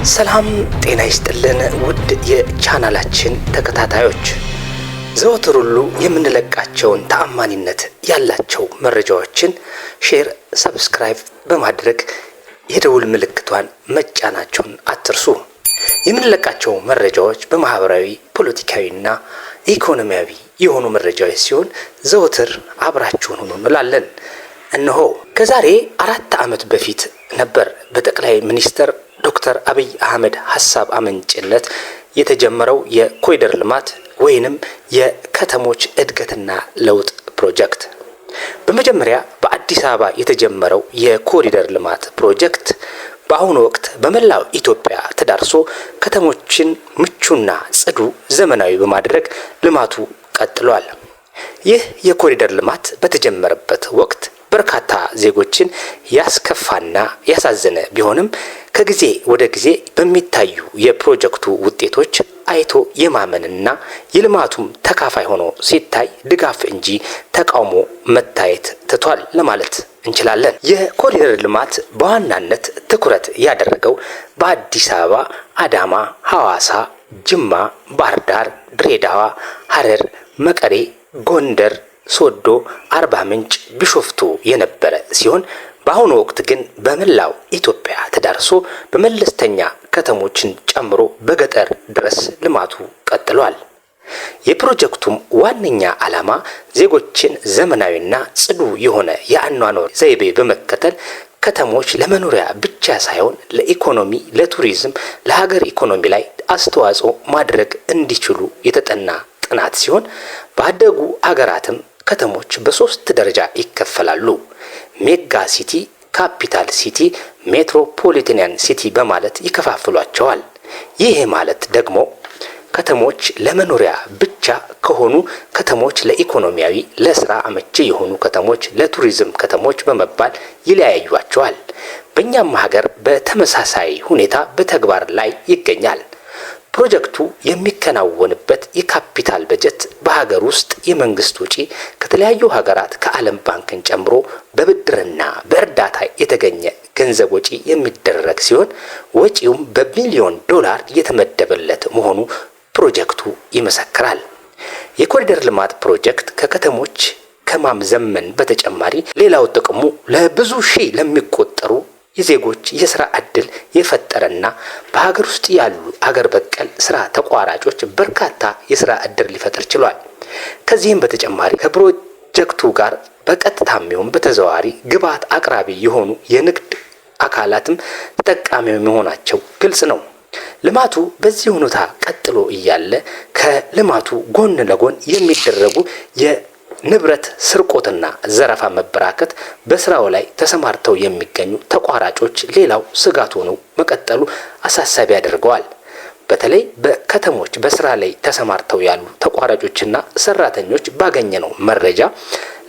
ሰላም ጤና ይስጥልን ውድ የቻናላችን ተከታታዮች፣ ዘወትር ሁሉ የምንለቃቸውን ተአማኒነት ያላቸው መረጃዎችን share፣ subscribe በማድረግ የደውል ምልክቷን መጫናቸውን አትርሱ። የምንለቃቸው መረጃዎች በማህበራዊ፣ ፖለቲካዊና ኢኮኖሚያዊ የሆኑ መረጃዎች ሲሆን ዘወትር አብራችሁን ሁኑ እንላለን። እነሆ ከዛሬ 4 ዓመት በፊት ነበር በጠቅላይ ሚኒስትር ዶክተር አብይ አህመድ ሀሳብ አመንጭነት የተጀመረው የኮሪደር ልማት ወይንም የከተሞች እድገትና ለውጥ ፕሮጀክት። በመጀመሪያ በአዲስ አበባ የተጀመረው የኮሪደር ልማት ፕሮጀክት በአሁኑ ወቅት በመላው ኢትዮጵያ ተዳርሶ ከተሞችን ምቹና ጽዱ፣ ዘመናዊ በማድረግ ልማቱ ቀጥሏል። ይህ የኮሪደር ልማት በተጀመረበት ወቅት በርካታ ዜጎችን ያስከፋና ያሳዘነ ቢሆንም ከጊዜ ወደ ጊዜ በሚታዩ የፕሮጀክቱ ውጤቶች አይቶ የማመንና የልማቱም ተካፋይ ሆኖ ሲታይ ድጋፍ እንጂ ተቃውሞ መታየት ትቷል ለማለት እንችላለን። የኮሪደር ልማት በዋናነት ትኩረት ያደረገው በአዲስ አበባ፣ አዳማ፣ ሐዋሳ፣ ጅማ፣ ባህር ዳር፣ ድሬዳዋ፣ ሐረር፣ መቀሌ፣ ጎንደር፣ ሶዶ፣ አርባ ምንጭ፣ ቢሾፍቱ የነበረ ሲሆን በአሁኑ ወቅት ግን በመላው ኢትዮጵያ ተዳርሶ በመለስተኛ ከተሞችን ጨምሮ በገጠር ድረስ ልማቱ ቀጥሏል። የፕሮጀክቱም ዋነኛ ዓላማ ዜጎችን ዘመናዊና ጽዱ የሆነ የአኗኗር ዘይቤ በመከተል ከተሞች ለመኖሪያ ብቻ ሳይሆን ለኢኮኖሚ፣ ለቱሪዝም፣ ለሀገር ኢኮኖሚ ላይ አስተዋጽኦ ማድረግ እንዲችሉ የተጠና ጥናት ሲሆን ባደጉ አገራትም ከተሞች በሶስት ደረጃ ይከፈላሉ። Mega city፣ capital city፣ metropolitan city በማለት ይከፋፍሏቸዋል። ይህ ማለት ደግሞ ከተሞች ለመኖሪያ ብቻ ከሆኑ ከተሞች ለኢኮኖሚያዊ፣ ለስራ አመቺ የሆኑ ከተሞች፣ ለቱሪዝም ከተሞች በመባል ይለያዩቸዋል። በእኛም ሀገር በተመሳሳይ ሁኔታ በተግባር ላይ ይገኛል። ፕሮጀክቱ የሚከናወንበት የካፒታል በጀት በሀገር ውስጥ የመንግስት ወጪ፣ ከተለያዩ ሀገራት ከዓለም ባንክን ጨምሮ በብድርና በእርዳታ የተገኘ ገንዘብ ወጪ የሚደረግ ሲሆን ወጪውም በቢሊዮን ዶላር የተመደበለት መሆኑ ፕሮጀክቱ ይመሰክራል። የኮሪደር ልማት ፕሮጀክት ከከተሞች ከማዘመን በተጨማሪ ሌላው ጥቅሙ ለብዙ ሺህ ለሚቆጠሩ የዜጎች የስራ ዕድል የፈጠረና በሀገር ውስጥ ያሉ አገር በቀል ስራ ተቋራጮች በርካታ የስራ ዕድል ሊፈጥር ችሏል። ከዚህም በተጨማሪ ከፕሮጀክቱ ጋር በቀጥታም ይሁን በተዘዋዋሪ ግብዓት አቅራቢ የሆኑ የንግድ አካላትም ተጠቃሚ መሆናቸው ግልጽ ነው። ልማቱ በዚህ ሁኔታ ቀጥሎ እያለ ከልማቱ ጎን ለጎን የሚደረጉ የንብረት ስርቆትና ዘረፋ መበራከት በስራው ላይ ተሰማርተው የሚገኙ ተቋራጮች ሌላው ስጋት ሆነው መቀጠሉ አሳሳቢ ያደርገዋል። በተለይ በከተሞች በስራ ላይ ተሰማርተው ያሉ ተቋራጮችና ሰራተኞች ባገኘነው መረጃ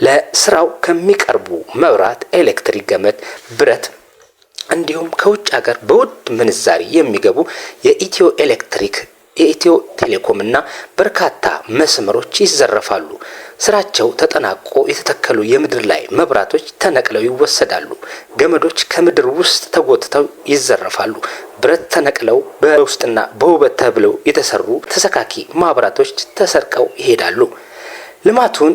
ለስራው ከሚቀርቡ መብራት፣ ኤሌክትሪክ ገመድ፣ ብረት እንዲሁም ከውጭ ሀገር በውድ ምንዛሪ የሚገቡ የኢትዮ ኤሌክትሪክ፣ የኢትዮ ቴሌኮም እና በርካታ መስመሮች ይዘረፋሉ። ስራቸው ተጠናቆ የተተከሉ የምድር ላይ መብራቶች ተነቅለው ይወሰዳሉ። ገመዶች ከምድር ውስጥ ተጎትተው ይዘረፋሉ። ብረት ተነቅለው በውስጥና በውበት ተብለው የተሰሩ ተሰካኪ መብራቶች ተሰርቀው ይሄዳሉ። ልማቱን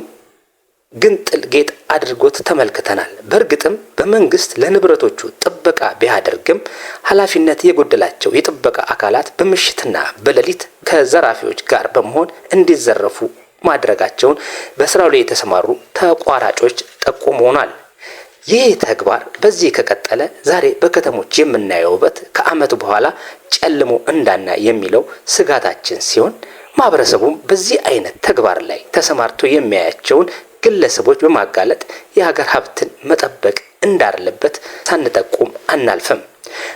ግንጥል ጌጥ አድርጎት ተመልክተናል። በእርግጥም በመንግስት ለንብረቶቹ ጥበቃ ቢያደርግም ኃላፊነት የጎደላቸው የጥበቃ አካላት በምሽትና በሌሊት ከዘራፊዎች ጋር በመሆን እንዲዘረፉ ማድረጋቸውን በስራው ላይ የተሰማሩ ተቋራጮች ጠቁመውናል። ይህ ተግባር በዚህ ከቀጠለ ዛሬ በከተሞች የምናየው ውበት ከዓመት በኋላ ጨልሞ እንዳና የሚለው ስጋታችን ሲሆን ማህበረሰቡም በዚህ አይነት ተግባር ላይ ተሰማርቶ የሚያያቸውን ግለሰቦች በማጋለጥ የሀገር ሀብትን መጠበቅ እንዳለበት ሳንጠቁም አናልፍም።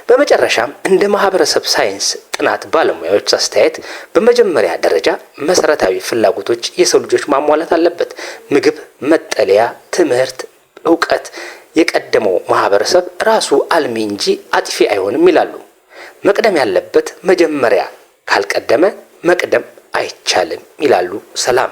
በመጨረሻም እንደ ማህበረሰብ ሳይንስ ጥናት ባለሙያዎች አስተያየት በመጀመሪያ ደረጃ መሰረታዊ ፍላጎቶች የሰው ልጆች ማሟላት አለበት። ምግብ፣ መጠለያ፣ ትምህርት፣ እውቀት የቀደመው ማህበረሰብ ራሱ አልሚ እንጂ አጥፊ አይሆንም ይላሉ። መቅደም ያለበት መጀመሪያ ካልቀደመ መቅደም አይቻልም ይላሉ። ሰላም።